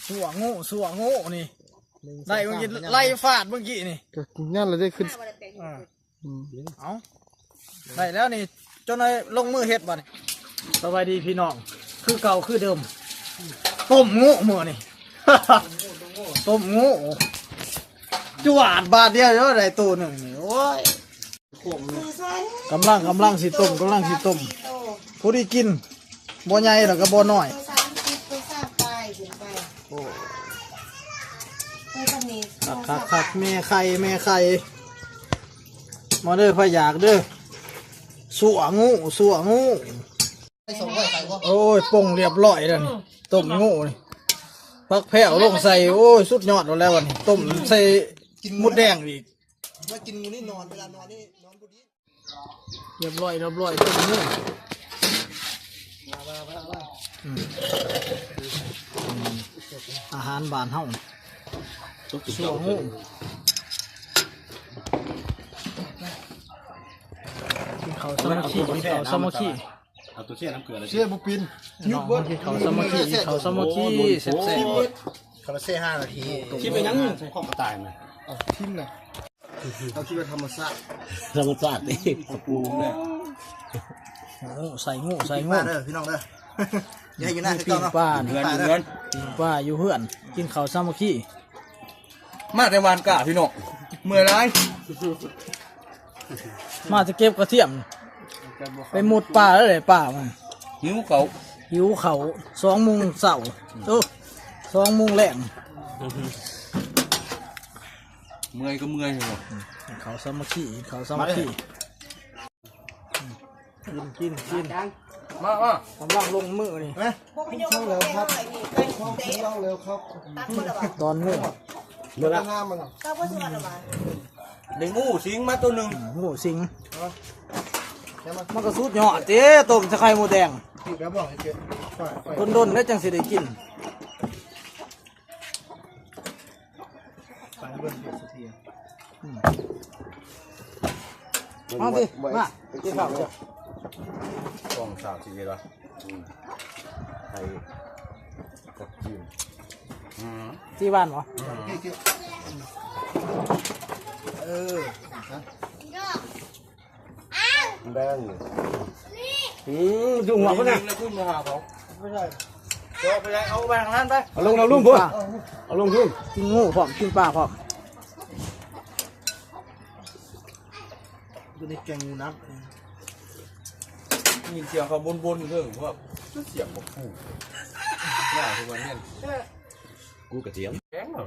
ຊົ່ວໂງ່ ຊົ່ວໂງ່ນີ້ ໜຶ່ງ ໄດ້ ສອງ ສາມ ເມື່ອກີ້ ໄລ່ຟາດເມື່ອກີ້ນີ້ ກໍນັ້ນລະເດ້ ຂຶ້ນ ອືມ ເອົາ ໄດ້ແລ້ວນີ້ ເຈົ້າໜ້ອຍລົງມືເຮັດບັດນີ້. ສະບາຍດີພີ່ນ້ອງ ຄືເກົ່າຄືເດີມ ຕົ້ມໂງ່ມື້ນີ້ ຕົ້ມໂງ່ ຈວດບາດດຽວ ໄດ້ໂຕໜຶ່ງນີ້ ໂອ້ຍ. ກຳລັງ ກຳລັງຊິຕົ້ມ ກຳລັງຊິຕົ້ມ ພໍດີກິນ ບໍ່ໃຫຍ່ແລ້ວກໍບໍ່ນ້ອຍ ໂອ້ ຄັກໆໆ ແມ່ໄຂ່ ແມ່ໄຂ່ ມາເດີ ໃຜຢາກເດີ ຊົ່ວໂງ່ ຊົ່ວໂງ່ ໂອ້ຍ ປົງລຽບຮ້ອຍແລ້ວນີ້ ຕົ້ມໂງ່ນີ້ ຜັກແພ້ວລົງໃສ່ ໂອ້ຍ ສຸດຍອດແລ້ວບັດນີ້ ຕົ້ມໃສ່ມົດແດງອີກ. ມາກິນມື້ນີ້ນອນ ເວລານອນນີ້ນອນບໍ່ດີ ລຽບຮ້ອຍ ລຽບຮ້ອຍ ຕົ້ມເນື້ອ ອືມ ອາຫານບ້ານເຮົາ ຊົ່ວໂງ່ ກິນເຂົ້າສາມັກຄີ ກິນເຂົ້າສາມັກຄີ. ເອົາຕົວເຊນ້ຳເກືອເລີຍ ເຊບໍ່ເປັນ ຍຸບເບິດ ກິນເຂົ້າສາມັກຄີ ກິນເຂົ້າສາມັກຄີ ແຊບໆ ເຂົາລະເຊຫ້ານາທີ ຊິເປັນຫຍັງຂອງກະຕ່າຍນະ ເອົາຖິ້ມນະ ເຮົາຄິດວ່າທຳມະຊາດ ທຳມະຊາດນີ້ ໂອ້ ໃສ່ໂງ່ ໃສ່ໂງ່ ປີ້ງປາເດີພີ່ນ້ອງເດີ ຢ່າໃຫ້ຢູ່ໜ້າຄືເກົ່າເນາະ ປີ້ງປາ ປີ້ງປາຢູ່ເຮືອນ ກິນເຂົ້າສາມັກຄີ. ມາແຕ່ຫວ່ານກ້າພີ່ນ້ອງ ເມື່ອຍຫຼາຍ ມາແຕ່ເກັບກະທຽມ ໄປມຸດປ່າແລ້ວແຫຼະ ປ່າມັນ ຫິວເຂົ້າ ຫິວເຂົ້າ ສອງໂມງເຊົ້າ ໂອ້ ສອງໂມງແລງ ເມື່ອຍກໍເມື່ອຍ ກິນເຂົ້າສາມັກຄີ ກິນເຂົ້າສາມັກຄີ. ກິນ ກິນ ກິນ ມາ ມາ ກຳລັງລົງມືນີ້ ມາ ກິນເຂົ້າແລ້ວຄັບ ກິນເຂົ້າແລ້ວຄັບ ຕອນມື້ ເວລາ ໄດ້ງູສິງມາໂຕໜຶ່ງ ງູສິງ ມັນກໍສຸດຍອດເດ້ ຕົ້ມໃສ່ໄຂ່ມົດແດງ ດນໆ ແລ້ວຈັ່ງຊິໄດ້ກິນ. ໄປເບິ່ງເສດຖີ ອືມ ມາຕິ ມາກິນເຂົ້າ ສອງສາມສີ່ເຮັດວະ ອືມ ໄປກັບຈີນ ອືມ ຈີນບ້ານບໍ່ ອືມ ເອີ. ແດງ ອືມ ຢູ່ຫົວພຸ້ນນະ ແລ້ວຂຶ້ນມາຫາເຂົາ ບໍ່ໃຊ່ ເຈາະໄປເລີຍ ເອົາໄປທາງນັ້ນໄປ ເອົາລົງ ເອົາລົງພຸ້ນ ເອົາລົງພຸ້ນ ກິນງູພ້ອມ ກິນປາພ້ອມ ຢູ່ໃນແກງງູນຳ ຍິນສຽງເຂົາບົນໆ ຢູ່ເທິງ ພວກສຽງບັກຜູ້ ຢ່າ ທຸກວັນນີ້ ກູກະສຽງແກງເນາະ.